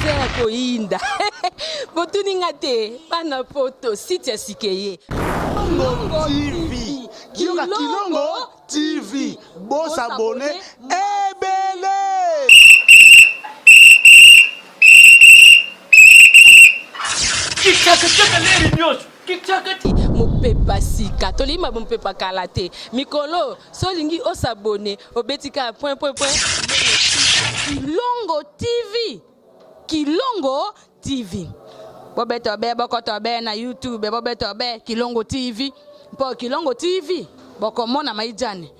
Eza ya koyinda. Botuni nga te, bana poto, site ya sika eye. Kilongo TV. Yoka Kilongo TV. Bo s'abonner ebele. Mopepa sika, tolingi ba mopepa kala te. Mikolo, so olingi o s'abonner, obeti kaka point point point. Kilongo TV. Kilongo TV. Bobeto be bokoto be na YouTube, bobeto be Kilongo TV. Mpo Kilongo TV bokomona maijani.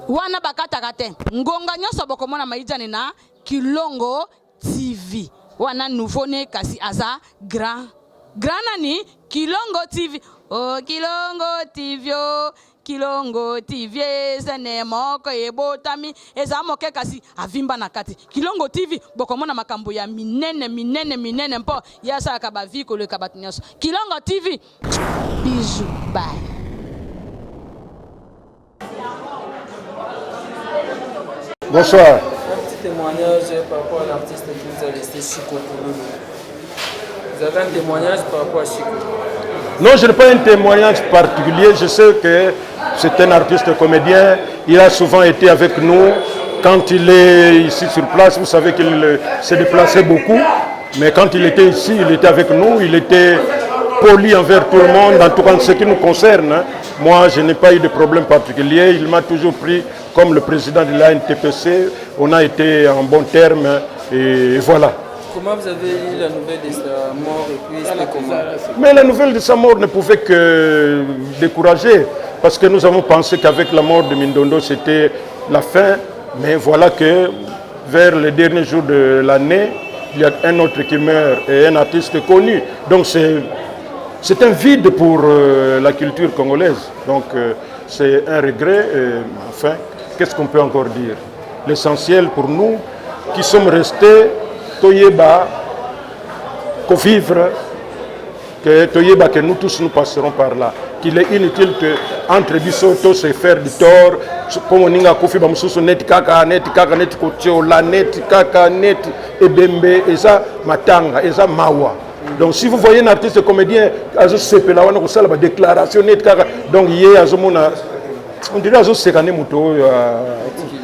Wana bakataka te. Ngonga nyonso bokomona maijani na Kilongo TV. Wana nouveau ne kasi aza grand. Grand nani? Kilongo TV. Oh Kilongo TV. Oh. Kilongo TV eza moko ebotami eza moke kasi avimba na kati. Kilongo TV bokomona makambo ya minene minene minene mpo ye asalaka ba vie koleka bato nyonso. Kilongo TV bisous bye. Bonsoir. Un petit témoignage par rapport à l'artiste qui nous a laissé, Chico Pululu. Vous avez un témoignage par rapport à Chico? Non, je n'ai pas un témoignage particulier. Je sais que c'est un artiste comédien. Il a souvent été avec nous. Quand il est ici sur place, vous savez qu'il s'est déplacé beaucoup. Mais quand il était ici, il était avec nous. Il était poli envers tout le monde, en tout cas en ce qui nous concerne. Hein. Moi, je n'ai pas eu de problème particulier. Il m'a toujours pris comme le président de l'ANTPC. On a été en bon terme et voilà. Comment vous avez eu la nouvelle de sa mort et puis c'était comment? Mais la nouvelle de sa mort ne pouvait que décourager, parce que nous avons pensé qu'avec la mort de Mindondo, c'était la fin. Mais voilà que vers les derniers jours de l'année, il y a un autre qui meurt et un artiste connu. Donc c'est un vide pour la culture congolaise. Donc c'est un regret. Et, enfin, qu'est-ce qu'on peut encore dire? L'essentiel pour nous qui sommes restés, toyeba, vivre, que toyeba que nous tous nous passerons par là. Qu'il est inutile que entre biso to se faire du tort, comme on a kufi ba mususu net kaka net kaka net kotiola net kaka net ebembe eza matanga eza mawa. Donc si vous voyez un artiste comédien azo sepela wana kosala ba déclaration net kaka, donc ye azomona on dirait azoseka nde moto oyo.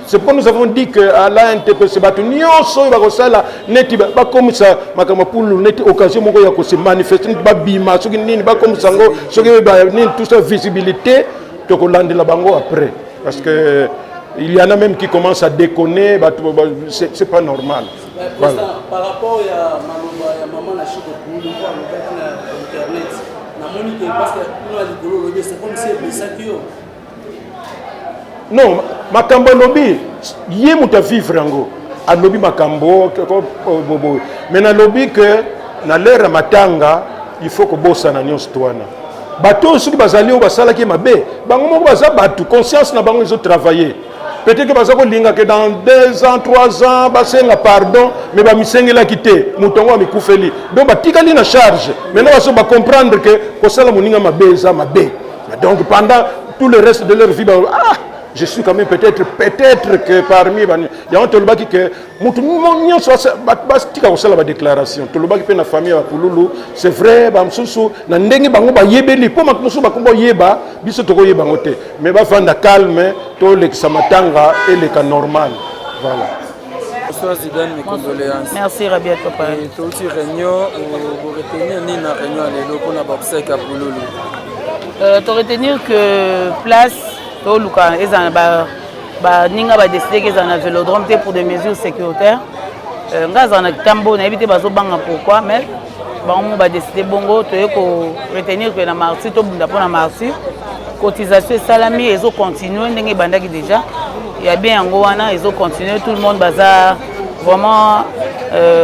C'est pourquoi nous avons dit que à l'ANTPC bato nyonso oyo bakosala neti bakomisa makambo pulu neti occasion moko ya kose manifester, neti babima soki nini bakomisa yango soki nini, tout ça visibilité, tokolandela bango après, parce que il y en a même qui commencent à déconner, c'est pas normal. Mais Voilà. Président, par rapport ya maloba ya mama na Chico Pululu oyo alobaki na internet, namoni ke parce que kuna likolo olobi c'est comme si eblessaki yo. Non, makambo alobi ye moto avivre yango, alobi makambo boboye, mais nalobi ke na l'heure ya matanga il faut kobosana nyonso to wana. Bato oyo soki bazali oyo basalaki mabe, bango moko baza bato, conscience na bango ezotravailler. Peut-être que baza kolinga ke dans 2 ans, 3 ans basenga pardon, mais bamisengelaki te, moto yango amikufeli, donc batikali na charge. Maintenant baso bacomprendre ke kosala moninga mabe eza mabe. Donc pendant tout le reste de leur vie, ah, je suis quand même peut-être que parmi yango tolobaki ke moto nyonso batika kosala badéclaration. Tolobaki mpe na famille ya bapululu, c'est vrai, bamosusu na ndenge bango bayebeli mpo mato mosusu bakomba oyeba biso tokoyeba yango te, mais bafanda calme, tolekisa matanga eleka normal, voilà. Bonsoir Zidane, mes condoléances. Merci Rabia Papa. Et toi aussi réunion, vous retenir ni na réunion à l'élo pour na obsèque à Pululu. To retenir que place to luka eza ba ba ninga ba décider que eza na vélodrome te pour des mesures sécuritaires. Nga za na tambo na éviter bazo banga pourquoi, mais bango ba décider bongo to ko retenir que na mardi to bunda pour na mardi cotisation esalami ezo continuer ndenge ebandaki déjà. Il y a bien yango wana ezo continuer, tout le monde baza vraiment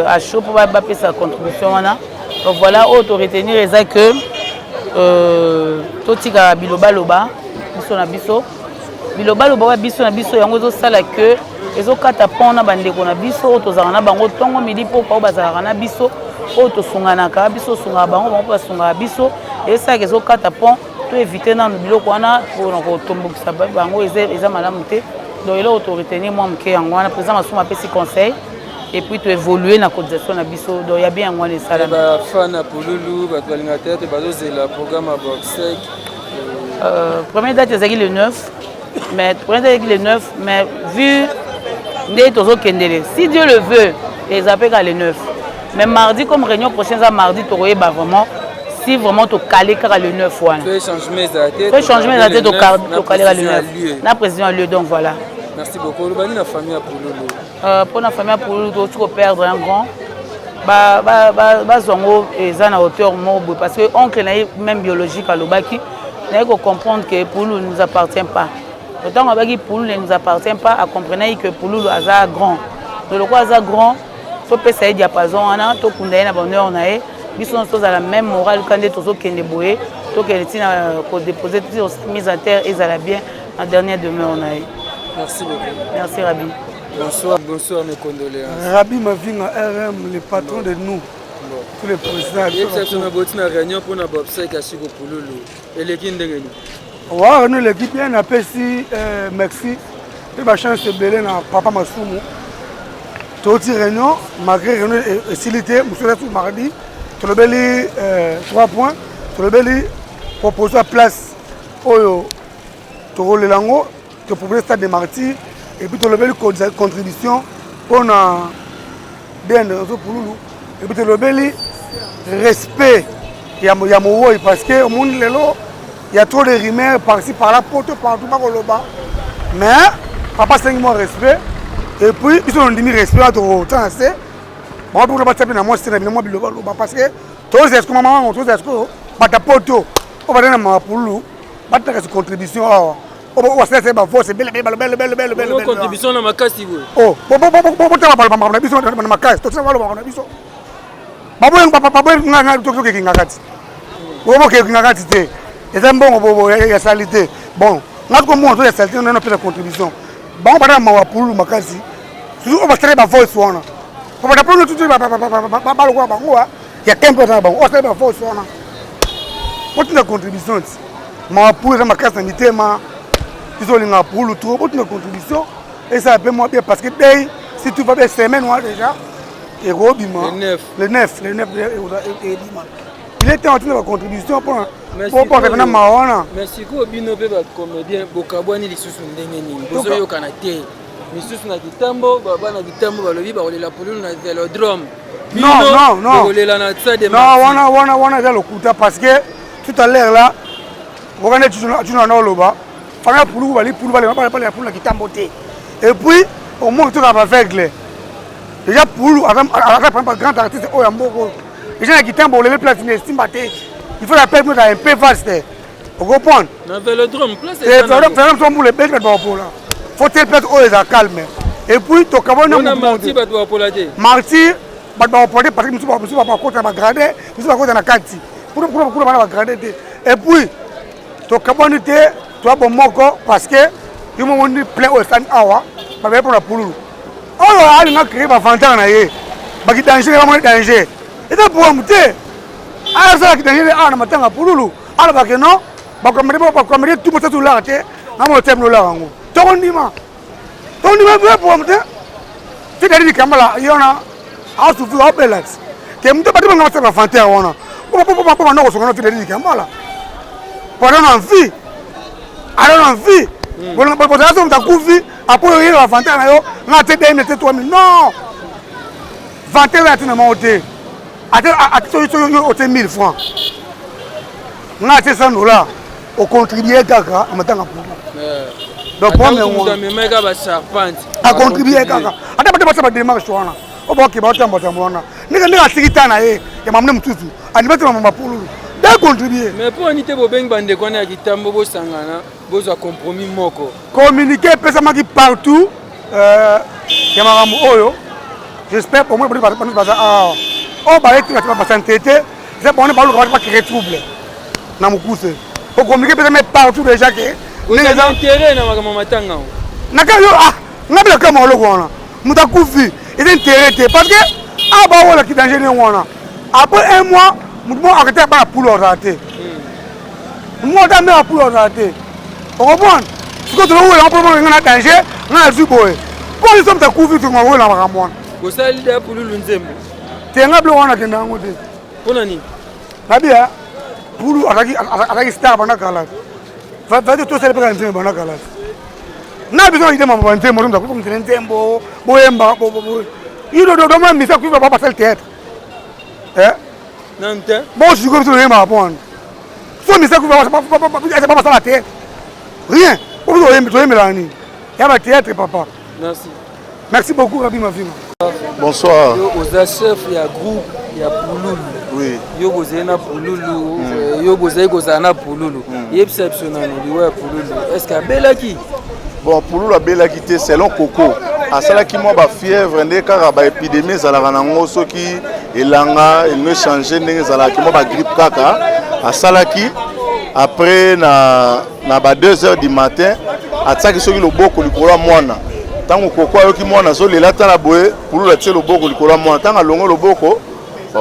à chaud pour bapesa contribution wana. Donc voilà oyo to retenir eza que totika bilobaloba biso na biso, bilobaloba oyo biso na biso yango ezosala que ezokata pont na bandeko na biso oyo tozalaka na bango ntongo midi pokwa, oyo bazalaka na biso, oyo tosunganaka biso, tosungaka bango, bango mpe basungaka biso, esalaka ezokata pont. To éviter nanu biloko wana mpona kotombokisa bango, eza malamu te. Donc eloko to retenir mwa moke yango wana. Président Masumu apesi conseil. Et puis to évoluer na cotisation na biso, donc ya bien yango wana esalami. Ba fan ya Pululu, bato balingaka théâtre bazozela programme ya Boxsec. Première date ezalaki le 9, mais première date ezalaki le 9, mais vu nde tozokendele, si Dieu le veut, eza mpe kaka le 9. Mais mardi, comme réunion prochaine eza mardi, tokoyeba vraiment si vraiment tokale kaka le 9 wana. So changement ezala te. So changement ezala te, tokale kaka le 9 na président ya lieu, donc voilà. Merci beaucoup. Olobani na famille ya Pululu. Mpo na famille ya Pululu, tokoki koperdre un grand, bazwa yango eza na hauteur moko boye, parce que oncle na ye même biologique alobaki naye kocomprendre que Pululu ne nous appartient pas. Ntango alobaki Pululu ne nous appartient pas, acomprenaki que Pululu aza grand. Donc lokola aza grand, topesa ye diapason wana, tokunda ye na bonheur na ye. Biso nyonso tozala même moral ka nde tozokende boye, tokende ntina kodépose ti mise en terre ezala bien na dernière demeure na ye. Merci beaucoup. Merci Rabi. Bonsoir, bonsoir, mes condoléances. Rabi Mavinga RM, le patron de nous. Bon. Tous les présidents. Yebisa na boti na réunion mpona Bobsek ya Shiko Pululu. Eleki ndenge nini? Wa réunion eleki bien, napesi merci mpe bachance ebele na papa Masumu. Toti réunion, malgré réunion esili te, mosusu eza mardi, tolobeli 3 points, tolobeli proposition ya place oyo tokolela yango, topropose stade de martyr, et puis tolobeli contribution mpona dende ozo Pululu, et puis tolobeli respect ya mowoi, parce que omoni lelo il y a trop de rumeurs par-ci par-là, poto partout bakoloba, mais papa asengi mwa respect, et puis biso tondimi respect wana tokotana na se bango mpe kuna batia mpe na mwa se na bino mwa bilobaloba, parce que tozela siko mama wango, tozela sikoyo bata poto oyo batana na mama Pululu bataka si contribution awa oyo basalisa bavoice ebele ebele ebele. Contribution na makasi boye. Oh, botala baloba makambo na biso na makasi, totina baloba makambo na biso, baboye tokekinga kati, bokekinga kati te, eza mbongo ya sali te. Bon, nga komona to ya sali te, nano pesa contribution bango bata na mawa Pululu makasi, surtout oyo basali bavoice wana, po bata Pululu tutu balokola bango ya kempe na bango oyo basali bavoice wana, botinda contribution ti mawa Pululu eza makasi na mitema biso, olingaka Pululu trop, botinda contribution esala mpe mwa bien, parce que dei si tout va bien semaine wana déjà ekobima le 9, le 9 ebima. Il est temps otinda bacontribution mpona po na mawa wana. Mais sikoyo bino mpe bacomédien bokabwani lisusu ndenge nini? Bozoyokana te, misusu na kitambo, bana kitambo balobi bakolela Pululu na vélodrome. Non, non, non. Bokolela na stade. Non, wana wana wana eza lokuta, parce que tout à l'heure là okande tuna na oloba famille ya Pululu bali Pulu balela Pulu na kitambo te. Et puis au moins tozala baaveugle déjà, Pulu aza par grand artiste oyo ya mboka oyo déjà na kitambo olele place ne esimba te, il faut la paix eza un peu vaste, okocomprendre. Na vélodrome place. Vélodrome so mbula ebeti, bato bakopola, faut tel place oyo eza calme. Et puis tokabona. Martyr bato bakopola te. Martyr bato bakopola te, parce que mosusu bakota na bagradin, mosusu bakota na kati kuna kuna bana bagradin te. Et puis tokabwani te, toya bomoko, parce que yo momoni plein oyo esali awa babele mpona Pululu oyo alinga créer bavantard na ye baki danger, bamoni danger eza programme te, asalaki danger awa na matanga Pululu, alobake non, bacomédie tout mosusu olaka te, nga mo te bino olaka yango, tokondima tokondima programme te. Te dadi likambala ye wana asouffrir aobela ti te moto bato banga basala bavantard wana po banda kosonga na te dadi likambala pendant na vie alors na vie bozala so moto akufi apo oyeba bavantard na yo, nga te 2000 te 3000, non, vantard oyo ate na moko te, ate soki ote 1000 francs, nga ate 100 dollar, ocontribue kaka na matanga Pulu. Donc acontribue kaka, ata bato basala badémarche wana oyo bakokeba batambatambo wana ndenge ndenge asiki ta na ye ya mamne mosusu andima te mamamba Pululu de contribue. Mais mpo ani te bobengi bandeko wana ya kitambo, bosangana, bozwa compromis moko? Communiqué epesamaki partout ya makambo oyo. J'espère au moins baza awa oyo bayeti basante te, eza bango baluka bacréer trouble na mokuse. Ocommuniqué epesami partout déjà ke ndenge eza intérêt na makambo matanga. Naka yo, ah, nga mpe nakama eloko wana, moto akufi eza intérêt te, parce que awa bawolaki danger ndenge wana, après un mois motu moko akete bana Pulu azala te, motu moko ata mare Pulu azala te, ocomprendre. Sikoyo tolowela mpo nga na danger, nga nazwi boye mpo biso moto akufi, tongawela makambo wana. Bosali da pululu nzembo. Te nga biloko wana nakenda yango te. Mpo na nini? Nabia pulu azalaki star banda kala. Vadi tosala mpe kaka nzembo banda kala. Na biso na idée ba nzembo nzembo nzembo nzembo boyemba idododo misa kuiba ba basali théâtre. Eh? Nanu te. Bon sikoyo biso toyembaka mpo wana. So misa kuiba basala théâtre. Rien. Po biso toyembelaka nini? Ya ba théâtre papa. Merci. Merci beaucoup Rabbi Mavinga. Bonsoir. Yo oza chef ya groupe ya Pululu. Oui. Yo bozali na Pululu, mm. Yo bozali kozala na Pululu. Yebisa biso nanu liwa ya Pululu. Est-ce que abelaki? Bon, Pululu abelaki te selon Coco. Asalaki mwa ba fièvre nde kaka ba épidémie ezalaka nango soki elanga elingi echange ndenge ezalaki mwa ba grippe kaka asalaki après na na ba 2 heures du matin atiaki soki loboko likolo ya mwana ntango koko ayoki mwana azolela tala boye pululu atie loboko likolo ya mwana ntango alongo loboko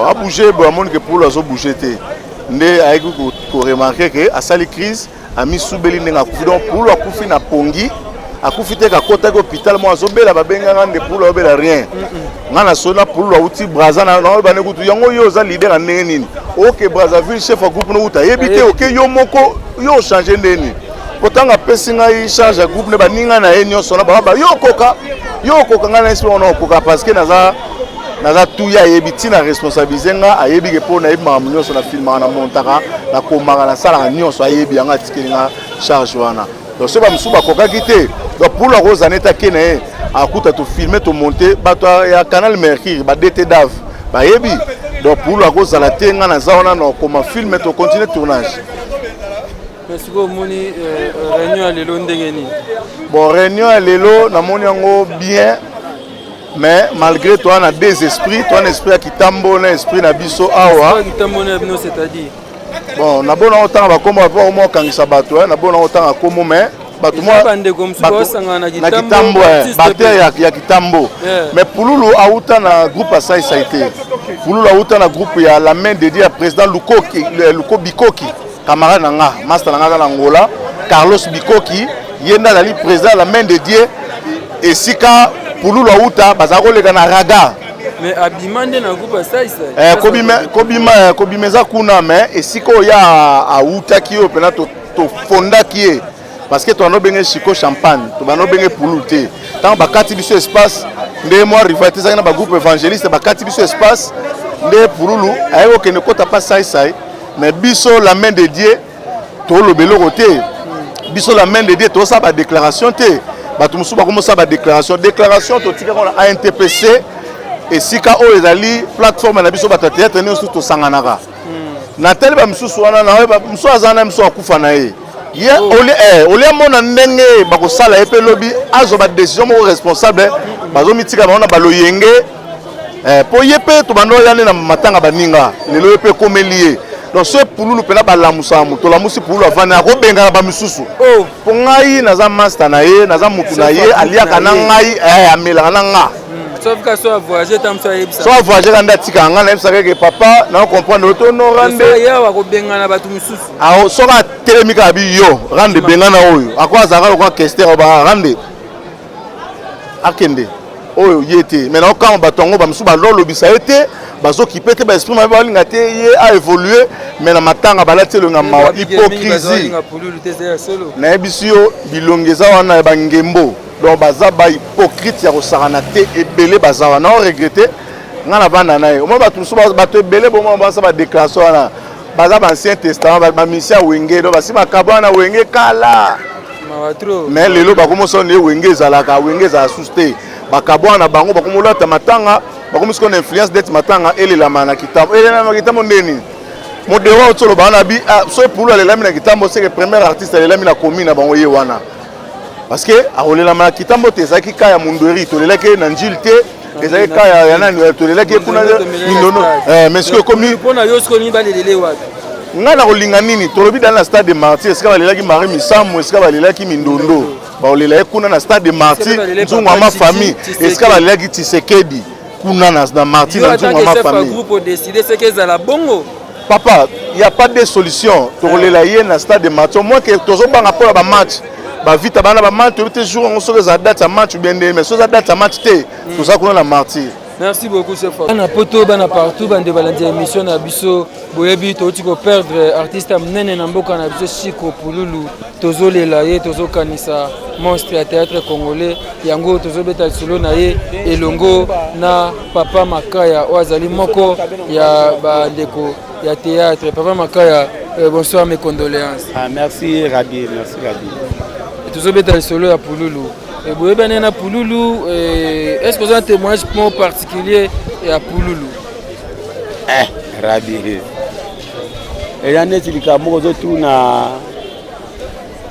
abouge boye amoni ke pululu azobouge te nde ayaki koremarke ke asali crise amisubeli ndenge akufi donc pululu akufi na pongi akufi te kakotaki hôpital moko azobela babengaka nde pululu azobela rien ngai nasoli na pululu awuti braza naoyeba nde kutu yango yo oza leader ya ndenge nini oke brazzaville chef ya groupe nokuta ayebi te oke yo moko yo ochange ndenge nini mpo ntango apesi ngai charge ya groupe nde baninga na ye nyonso na bango yo okoka yo okoka ngai nayesi wana okoka parce que naza naza tuya ayebi ntina responsabilise nga ayebi ke mpo nayebi makambo nyonso na filmaka na montaka nakomaka nasalaka nyonso ayebi yango atikeli nga charge wana. Donc soki bamosusu bakokaki te, donc pulu akozala neti ake na ye akuta tofilme tomonte bato ya Canal Mercure ba DT Dave bayebi. Donc pulu akozala te, nga naza wana na okoma filme tocontinue tournage. Mais sikoyo omoni réunion ya lelo ndenge nini? Bon, réunion ya lelo namoni yango bien, mais malgré toi na deux esprits, toi na esprit ya kitambo na esprit na biso awa. Kitambo na bino c'est-à-dire? Bon, nabona otanga bakombo bapo bakoma okangisa bato, nabona otanga kombo mais bato na kitambo bater ya kitambo. Mais Pululu auta na groupe ya Saisai te. Pululu auta na groupe ya la main dédiée ya président Lukoki, Luko Bikoki, camarade na nga, master na nga aza na Angola, Carlos Bikoki, ye nde azali président ya la main dédiée esika Pululu auta bazala koleka na raga. Mais abima nde na groupe ya Saisai. Kobima kobima eza kuna, mais esika oyo awutaki oyo mpena tofondaki ye parce que tobanda obenge Chico Champagne, tobanda obenge Pululu te. Ntango bakati biso espace nde mwa rivalité ezalaki na bagroupe évangéliste, bakati biso espace nde Pululu ayaki kokende kota pa Saisai. Mais biso la main de Dieu toloba eloko te, biso la main de Dieu tosala badéclaration te. Bato mosusu bakomosala badéclaration, déclaration totikaka na ANTPC esika oyo ezali plateforme na biso bato ya théâtre nyonso tosanganaka. Natali bamisusu wana na mosusu aza na mosusu akufa na ye ye olia mona ndenge bakosala ye mpe lobi azwa badécision moko responsable, bazomitika bango na baloyenge mpo ye mpe tobanda oya nde na matanga baninga lelo ye mpe ekomeli ye. Donc so Pululu mpena balamusaka moto, olamusi Pululu avandi akobengana bamisusu mpo ngai naza master na ye, naza motu na ye, aliaka na ngai, amelaka na nga. So avoyage ka nde atikaka ngai, nayebisaka ke papa na comprendre to no rande akobengana bato mosusu. Soki atelemi kaka bi yo rande bengana oyo ako azalaka lokola kester ba rande akende oyo ye te. Mais naokanga bato yango bamosusu balolobisa ye te, bazokipe te, baesprit mabe balinga te ye aévolue. Mais na matanga balati elonga mawa, hypocrisie. Nayebisi yo bilongi eza wana ya bangembo, donc baza bahypocrite ya kosakana te, ebele baza wana. Oregrete ngai na vanda na ye omoi bato mosusu, bato ebele bomoi basa badéclaration wana baza baancien testament, bamisia wenge, donc basi makabo wana wenge kala. Mais lelo bakomosala nde wenge ezalaka, wenge ezala susu te. Bakabwana na bango bakomolata matanga, bakomi sikoyo na influence dete matanga elelama na kitambo, elelama na kitambo ndeni modero oyo toloba wana bi so Pulu alelami na kitambo seke premier artiste alelami na commune na bango ye wana, parce que akolelama na kitambo te. Ezalaki ka ya mundweri, tolelaki ye na njile te, ezalaki ka ya nani, tolelaki ye kuna mindono. Mais soki ekomi ngai na kolinga nini, tolobi dali na stade de Martyr esika balelaki Marie Misamu, esika balelaki mindondo, baolela ye kuna na stade de Martyr nzungu ya ma famille, esika balelaki Tshisekedi kuna na Martyr na nzungu ya ma famille. Papa, y a pas de solution, tokolela ye na stade de Martyr moins que tozobanga mpona bamatch bavita bana bamatch, toyebi te jour yango soki ezala date ya match ou bien nde. Mais soki eza date ya match te, toza kuna na Martyr. Merci beaucoup chef. Bana poto bana partout bande balandi ya émission na biso boyebi touti ko perdre artiste ya monene na mboka na biso Chico Pululu tozolela ye tozokanisa monstre ya théâtre congolais yango tozobeta lisolo na ye elongo na papa Makaya oyo azali moko ya bandeko ya théâtre. Papa Makaya, euh, bonsoir mes condoléances. Ah, merci Rabi, merci Rabi. Tozobeta lisolo ya Pululu. Eh, boyebani na Pululu, eh, est-ce que oza na témoignage moko particulier ya Pululu? Eh, Rabi. Eza neti likambo moko ozotuna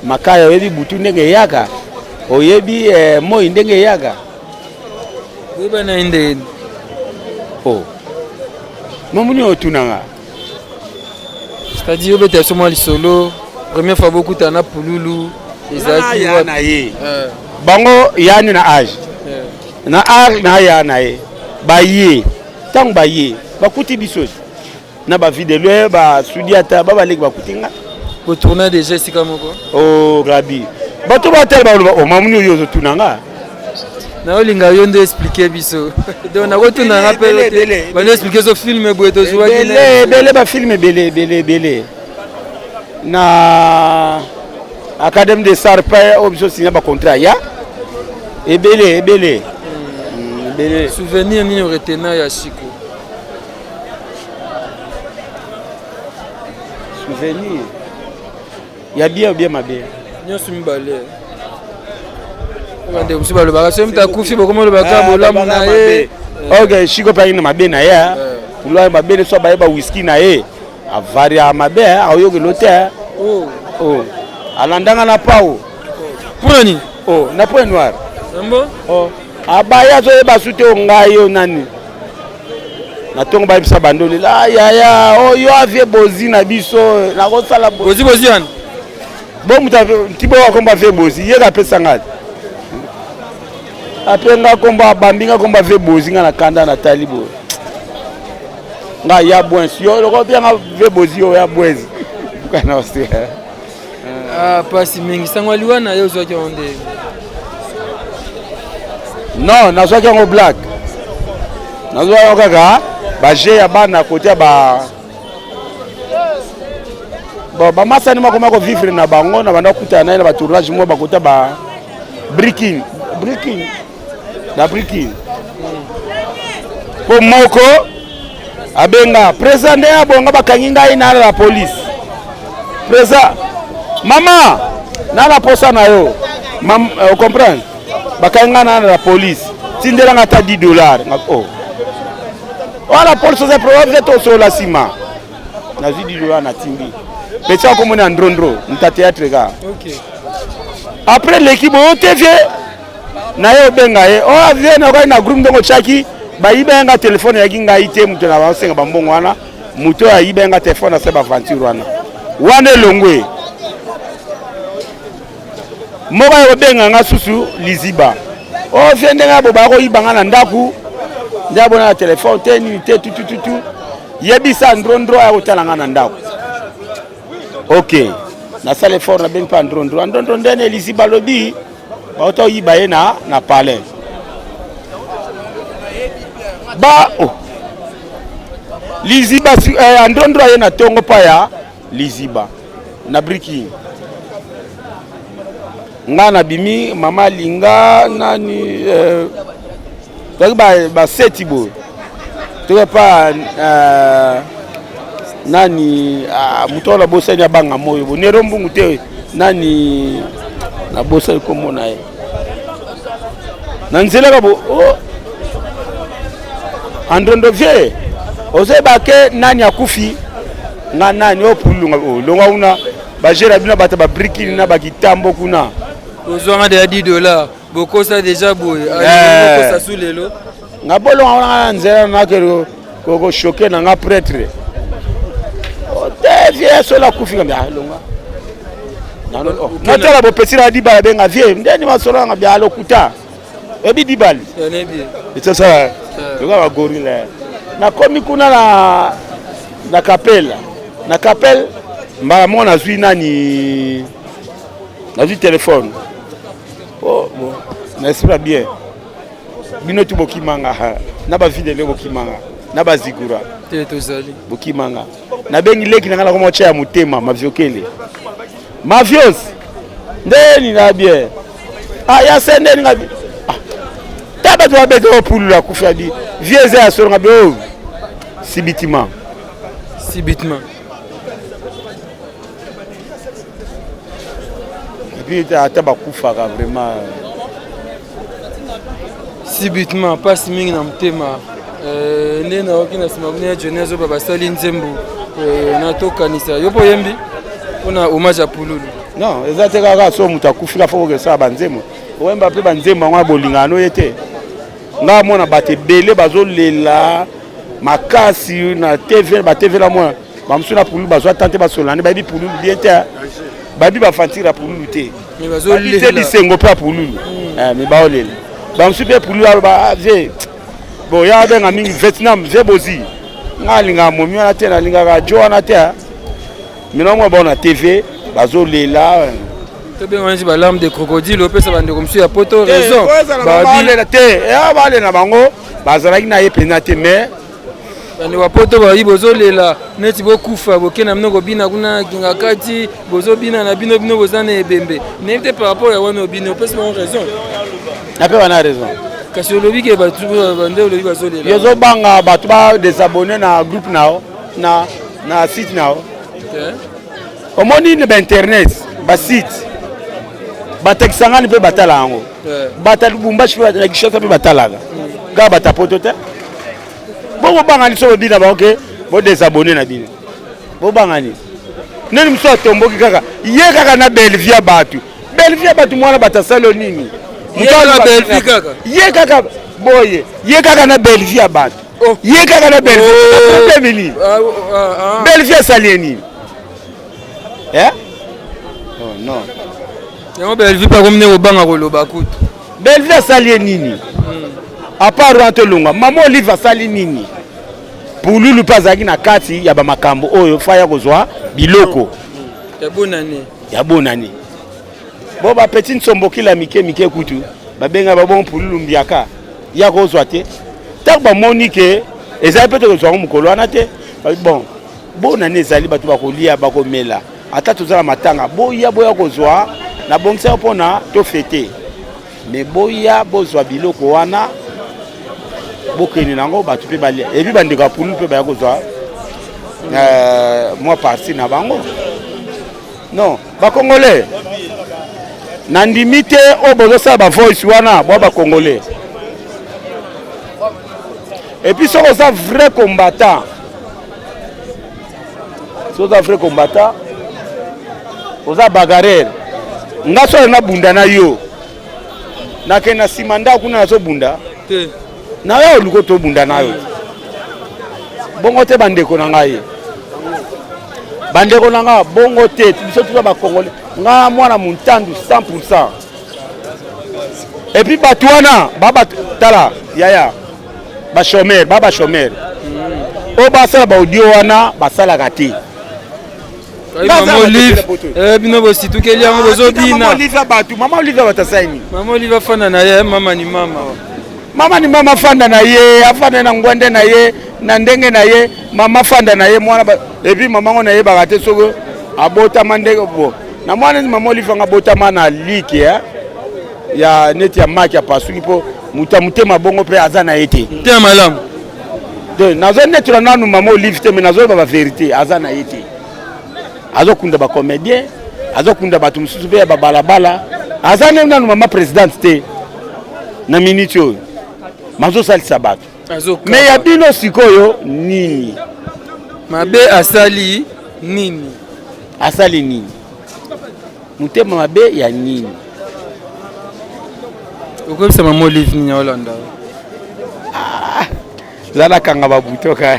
Makaya, oyebi butu ndenge eyaka, oyebi eh, moi ndenge eyaka. Boyebani ye ndenge Oh. Mamuni otuna nga. C'est-à-dire obeta biso mwa lisolo première fois bokutana na Pululu ezalaki ya na ye eh. bango yani na age eh. na age na ya na ye baye ntango baye bakuti biso na bavidelo basudi ata babaleki bakuti nga botourna déjà esika moko o oh, rabi bato batala baloba o oh, mamuni oyo ozotuna nga naolinga yo nde explike biso donc nakotuna nga mpe bando explike so filme boye tozwaki ebele bafilme ebele ebele ebele na académie de sar mpe oyo biso sinya bacontrat ya ebele ebele hmm. ebele souvenir nini oretena ya siko souvenir ya bien ou bien mabe nyonso mibale bandeko mosusu balobaka soki moto akufi bokomi olobaka ah, bolamu na ye ok shiko mpe ayina mabe na ye eh. kulwa mabe ne so abaye ba whisky na ye avaria mabe eh, aoyokelo te eh. oh. oh. alandanga na pao mpona nini oh, na point noir oh. abaye azoyeba su te o ngai yo nani na ntongo bayebisa bandoli la yaya oyo oh, avie bozi na biso nakosala bozi bozi yani bo moto ntibo akombo avie bozi ye kapesa nga ape nga kombo abambi nga kombo avie bozi nga na kanda natali boye nga ya bwens yo loko mpe nga vie bozi yo ya bwens bukana osi Ah, pasi mingi sango liwa na yo ozwaki yango ndenge non nazwaki yango black nazwaki yango kaka baje ya bana kote ya ba bon bamasani moko moko vivre na bango na banda kokutana na ye na batournage moko bakota ba breaking breaking na breaking mpo moko abenga président nde abonga bakangi ngai na la police président mama na na posa na yo Mam, euh, comprendre bakangi ngai na la police tindela ngai ata 10 dollars oh. wana police oza problème te tosolola nsima nazwi 10 dollars natindi petit akomoni ya ndrondro moto ya théâtre kaka okay. après leki boyo te vie na ye obenga ye oyo oh, vie nakokaki na groupe ndenge otyaki bayiba ye nga telefone eyaki ngai te moto na basenga bambongo wana moto oyo ayiba ye nga telefone asala baventure wana wana elongwe moko aye kobenga nga susu liziba o oh, vie ndenge abo bakoyiba nga na ndako nde abona na telefone te nini te tutututu yebisa ndrondro aya kotala nga na ndako ok nasala effort nabengi mpe androndro androndro ndene liziba alobi bauta oyiba ye na, na palais ba oh. liziba eh, androndro aye na ntongo mpa ya liziba na briki nga nabimi mama alinga nani eh, toyaki baseti boye toyaki pa eh, nani ah, moto wana nabosani abanga moyo bo nero mbungu te nani nabosani nkombo na ye na nzela ka bo oh. androndo vie ozoyeba ke nani akufi nga nani oyo pulunga oh, longwa kuna bagere bino bato babrikini na bakitambo kuna ozwanga deja 10 dollar bokosa deja boye eh. bokosa su lelo nga bolonga wana nga na nzela nake kochoke na nga pretre oh, te vie solo akufi nga bia longa oh, natala bopesi na dibala benga vie ndeni masolo nanga bia lokuta ebi dibali etosala lokola bagorila nakomi kuna na na kapele na kapele mbala moko nazwi nani nazwi telefone oh, bon na esprit bien. Bino tu bokimanga na ba videle bokimanga na ba zigura. Te tozali. Bokimanga. Nabengi leki na nga nakoma otya ya motema maviokele. Mavios ndeni na bien. Ah ya se ndeni nga ah. Ta bato babeta oyo pululu akufi abi vie eza ya solo nga bi oh subitement. Subitement. Epuis ata bakufaka vraiment. Subitement mpasi mingi na motema euh, nde nayoki na nsima kuna ya Johnny azoba basali nzembo euh, na tokanisa yo mpo oyembi mpona hommage ya pululu. Non, eza te kaka so moto akufi ka fo kokesala banzembo oyemba mpe banzembo yango ya bolingana no ye te. Nga amona bato ebele bazolela makasi na tv ba tv la mona bamosusu na pululu bazwa tante basolola nde bayebi pululu bien te bayebi bafantire ya pululu te bayebi te bisengo mpe ya pululu eh, me baolela bamosusu mpe pululu aloba ah, vie bon ya abenga mingi vietnam vie bozi nga alingaka momi wana te nalingaka jo wana te mina mwa bao na tv bazolela tobenga neti balarme de crocodile opesa bandeko mosusu ya poto raison balela te balela bango bazalaki na ye mpenza te mais bandeko ya poto bayi bozolela neti bokufa boke na bino kobina kuna kingakati bozobina na bino bino boza na ebembe nayebi te par rapport ya wana obini opesi bango raison nape wana raison kasi olobi ke bato nde olobi bazolela yo ozobanga bato ba desabonne na groupe na yo na, na site na yo omoni na bainternet basite batakisangani mpe batala yango bata lubumbashi mpe na kinshasa mpe batalaka kaka bata poto te bokobanga nini soki bobina bango ke bodesabone na bino bobanga nini nani mosusu atomboki kaka ye kaka na bellevie ya bato bellevie ya bato mwana bato asali yo nini ye kaka boye ye kaka na bellevie ya bato oh. ye kaka na bellevie oh. problème nini ah, ah, ah. bellevie asali ye nini eh? oh, non yango bellevie mpe akomi nde kobanga koloba kutu bellevie asali ye nini hmm. apart wana tolongwa mama olive asali nini pululu mpe azalaki na kati ya bamakambo oyo fa ya kozwa biloko ya bonane ya bonane bo bapeti nsombokila mike mike kutu babenga babongo pululu mbiaka ya kozwa te ntango bamoni ke ezali mpe tokozwa yango mokolo wana te bon bonane ezali bato bakolia bakomela ata toza na matanga boya boya kozwa nabongisaka mpona tofete me boya bozwa biloko wana bokende na yango bato mpe balia epuis bandeko ya pululu mpe baya kozwa euh, mwa parti na bango non bacongolais nandimi te oyo bozosala bavoice wana bwa bacongolais epuis soki oza vrai combattant soki oza vrai combattant oza bagarere nga soki nabunda na yo nakende na nsima ndako kuna nazobunda na yo oluko tobunda na yo bongo te bandeko na ngai bandeko na ngai bongo te biso toza bakongole ngai mwana montandu 100 pourcent epuis bato wana baba tala yaya bachomere ba bachomere oyo basala baaudio wana basalaka te Mama Olive, eh, bino bositukeli yango bozobina. Mama Olive ya bato, Mama Olive ya bato asali nini? Mama Olive afanda na ye, mama ni mama. Mama ni mama afanda na ye, afanda na ngwende na ye, na ndenge na ye, mama afanda na ye mwana ba et puis mama ngo nayebaka te soki abotama ndenge bo. Na mwana mama Olive anga abotama na like eh? ya neti ya maki apasuki mpo moto ya motema bongo mpe aza na ye te. Te malamu. Donc nazo netola nanu mama Olive te mais nazoloba ba verite aza na ye te. Azokunda ba comédien, azokunda bato mosusu mpe ya babalabala. Aza nde nanu mama présidente te na minute oyo mazosalisa bato. Mais ya bino sikoyo nini? Mabe asali nini? Asali nini? Motema mabe ya nini? Okoyebisa mama Olive nini aolanda? Ah, zala kanga babuto ka.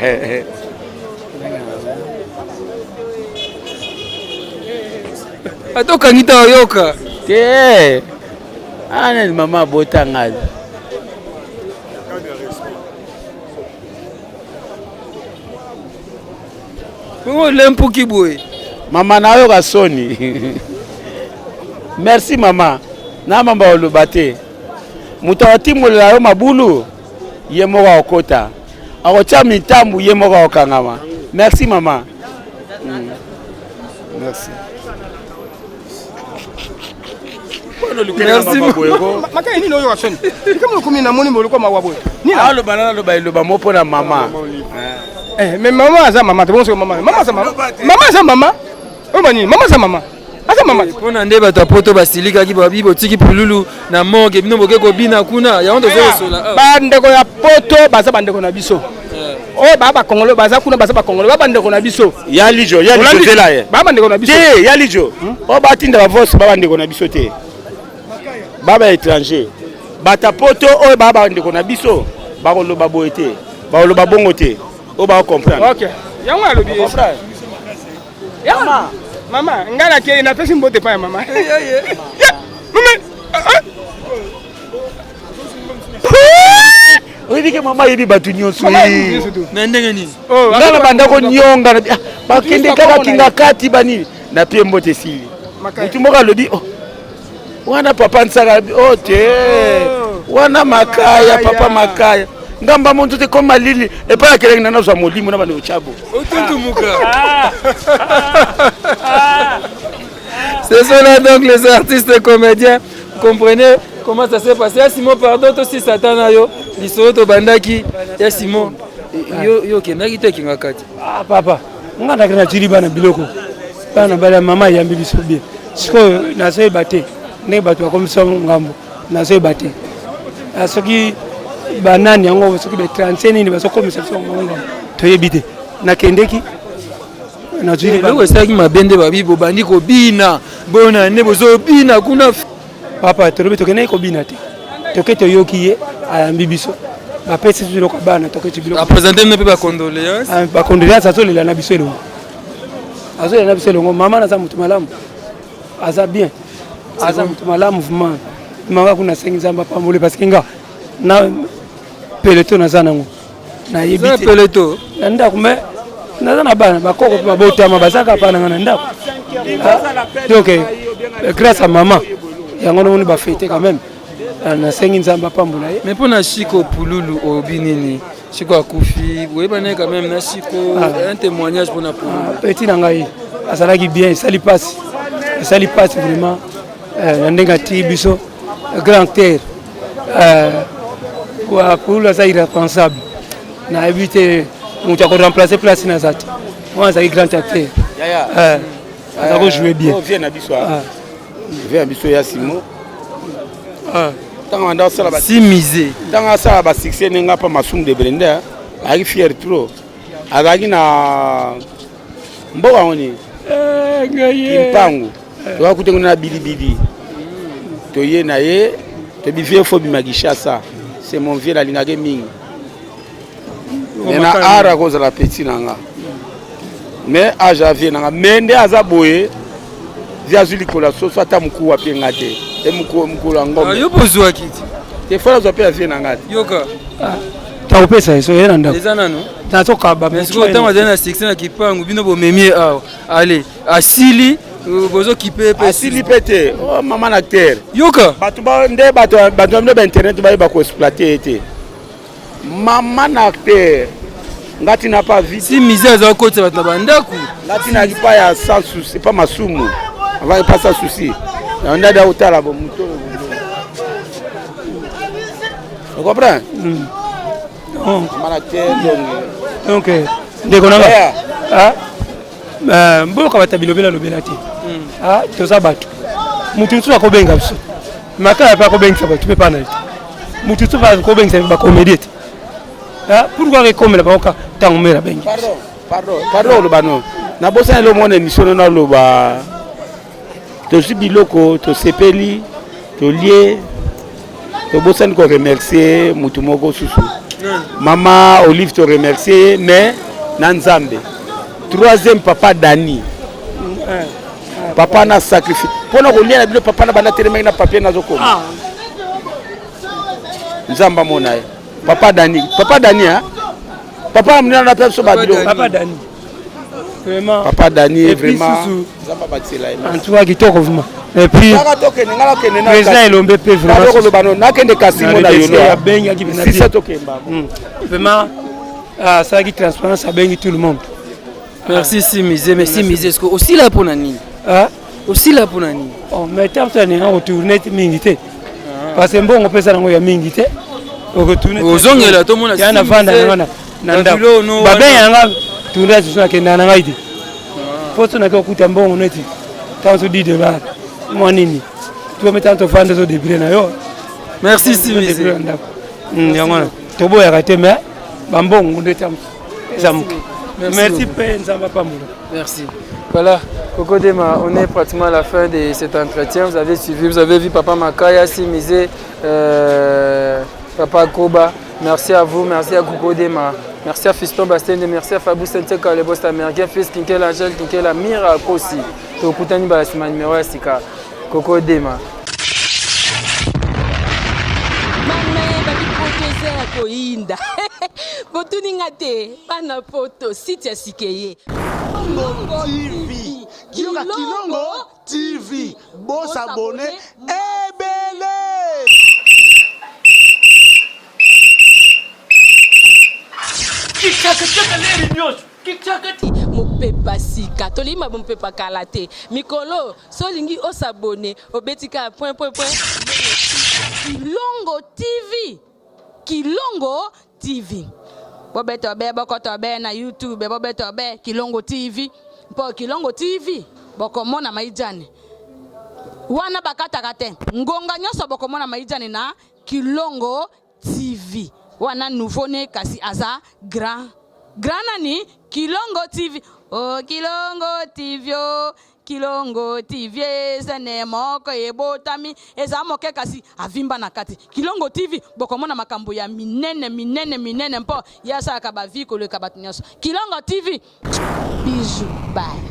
Ata okangi ta oyoka. Te. Ana ni mama abota ngai. Bongo olempuki boye. Mama nayoka soni. Merci mama. Na mamba oloba te. Moto akotimbolela yo mabulu, ye moko akokota. Akotia mitambu, ye moko akokangama. Merci mama. Mm. Merci. Merci Makaya nini oyo soni? Kama okomi na moni boloko mawa boye. Nini? Aloba na aloba eloba mo pona mama. Eh, mais mama aza mama, te bonso mama. Mama aza mama. Mama aza mama. Oyo nini? Mama aza mama. Aza mama. Mpona nde bato ya poto basilikaki babi botiki pululu na morgue bino boke kobina kuna yango tozokosola. Ah. Bandeko ya poto baza bandeko na biso. Eh. Oyo ba ba Congolais baza kuna baza ba Congolais ba bandeko na biso. Ya lijo, ya lijo zela ye. Ba bandeko na biso. Te, ya lijo. Hmm? Oyo batinda ba voice ba bandeko na biso te. Ba ba étranger. Bata poto oyo ba bandeko na biso bakoloba boye te. Bakoloba bongo te. Oyo ba comprendre. OK. Yango alobi. Mama, mama, ngai nakei napesi mbote epai ya mama. Oyebi ke mama ayebi bato nyonso na ndenge nini? Oh, ngai na banda konyonga ah, bakende kaka kinga kati banini na pie mbote esili. Motu moko alobi oh, wana papa nsaka o oh, te oh. wana makaya papa makaya ngamba monto te koma malili epai akelaki na nazwa molimo na bando tyabo otutumuka. Ce sont là donc les artistes et comédiens. Comprenez comment ça s'est passé. Ya Simon, pardon, to si Satan na yo, lisolo to bandaki. Ya Simon, yo yo kendaki te kinga kati. Ah papa, nga ndaki na tili bana biloko. Bana bala mama yambi biso bien. Sikoyo nazoyeba te ndenge bato bakomisa ngambo, nazoyeba te ah, soki banani yango soki ba 35 nini bazokomisa biso ngambo toyebi te. Nakendeki eloko esalaki mabe nde babi bobandi kobina bona nde bozobina kuna. Papa tolobi tokendaki kobina te, toke toyoki ye ayambi biso bapesi biso biloko ya bana toketi biloko apresente bino mpe bacondoléance. Ah, bacondoléance azolela na biso elongo, azolela na biso elongo. Mama naza moto malamu, aza bien, aza moto malamu vraiment. Mama kuna asengi Nzambe apambole parce que nga na peleto naza nango nayebi te peleto na ndako me naza na bana bakoko mpe babotama baza kaka nanga na ndako. Ah, donc eh, grâce à mama yango namoni bafete quand même. Ah, nasengi Nzambe apambola ye. Mais mpo na Shiko Pululu olobi nini? Shiko akufi, boyebani quand même na Shiko, ah. un témoignage mpo na Pululu. Ah, petit na ngai azalaki bien, esali mpasi, esali mpasi vraiment eh, na ndenge atii biso grand acteur eh, Pululu aza irresponsable, nayebi te moto akoremplace place naza te. Wana azalaki grand acteur, eh, aza kojoue bien. Vie na biso, vie na biso ya Simo ntango anda asala si mise, ntango asala ba succès ndenge apa Masumu de Brenda azalaki fier trop, azalaki na mboka yango nini Kimpangu, toka kuta ngo na bilibili toye na ye tobi vie fo bima Kinshasa. C'est mon vieux, nalingaki mingi mais na art akozala petit na nga mais age avie na nga mais nde aza boye vie azwi likolo ya soso ata mokuwa mpe nga te e mokolo ya ngombe. Yo mpo ozwaki ti te fo nazwa mpe avie na nga te. Yoka takopesa ye so ye na ndako eza nano nazokaba. Mais sikoyo ntango azali na succès na Kipangu, bino bomemi ye awa, ale asili bozokipe mpe asili mpe te. Oh, mama na terre yoka bato nde bato bato na bino ba internet bayeba koexploite ye te. Mama na acteur nga tina pa vite si mise aza kokotisa bato na bandako. Nga tina pa ya sans souci pa masumu avant pa sans souci na ndada otala bo moto o comprend mama na acteur donc donc ndeko na nga ah, mboka bato bilobela lobela te. Ah, toza bato, motu mosusu akobenga biso makala mpe akobengisa bato mpe pana te, motu mosusu akobengisa bacomédie te. Pourquoi ekomela bango ka ntango mere abengi? Pardon, pardon, pardon, oloba no nabosani elo mona émission no naloba tozwi biloko tosepeli tolie tobosani koremercier motu moko susu mama Olive toremercier ye mais na Nzambe troisième papa Dani papa na sacrifice mpona kolia na bino papa na banda telemaki na papier nazokoma Nzambe amona ye papa Dani papa Dani hein? Papa monene na mpe biso babilo papa Dani. Vraiment. Papa Dani vraiment. Nzambe abakisela ye. En tout cas kitoko vraiment. Et puis Kaka tokende nga nakende na Président Elombe pe vraiment. Kaka koloba no nakende kasimo na yolo. Abengaki bena. Sisa tokemba. Hmm. Vraiment asalaki transparence abengi tout le monde. Merci Simize, mais Simize est-ce que osila pona nini? Ah Osila pona nini? Oh mais tant que na retourner mingi te. Parce que mbongo pesa nango ya mingi te. Okotourner. Ozongela to mona Ya na vanda na na ndako. Babenga nga tournage so nakenda na ngai te. Po so nake okuta mbongo neti tanso 10 dollars. Mwa nini? Tu mets tanto vanda zo débile na yo. Merci Simize. Ndako. Hmm, yango wana toboyaka te mais bambongo nde tanso eza moke. Merci mpe Nzambe apambola. Merci. Voilà, Coco Dema, on est pratiquement à la fin de cet entretien. Vous avez suivi, vous avez vu Papa Makaya, Simize, euh, Papa Koba. Merci à vous, merci à Coco Dema. Merci à Fiston Bastende, merci à Fabrice Nteka, le boss américain, Fils Kinkela Angèle, Kinkela Mira Kosi. Tokutani bala sima numéro ya sika. Coco Dema. Koyinda botuni nga te bana poto site ya sikeye Kilongo TV Yoka Kilongo TV bo s'abonner ebele. Mopepa sika tolingi ma mopepa kala te mikolo so olingi osabone obeti kaka point point point Kilongo TV Kilongo TV bobeto be bokoto be na YouTube bobeto be Kilongo TV mpo Kilongo TV bokomona maijane wana bakataka te ngonga nyonso bokomona maijane na Kilongo TV wana nouveau ne kasi aza grand grand nani Kilongo TV oh Kilongo TV oh Kilongo TV eza moko ebotami eza moke kasi avimba na kati Kilongo TV bokomona makambo ya minene minene minene mpo ye asalaka ba vie koleka bato nyonso Kilongo TV bisous bye.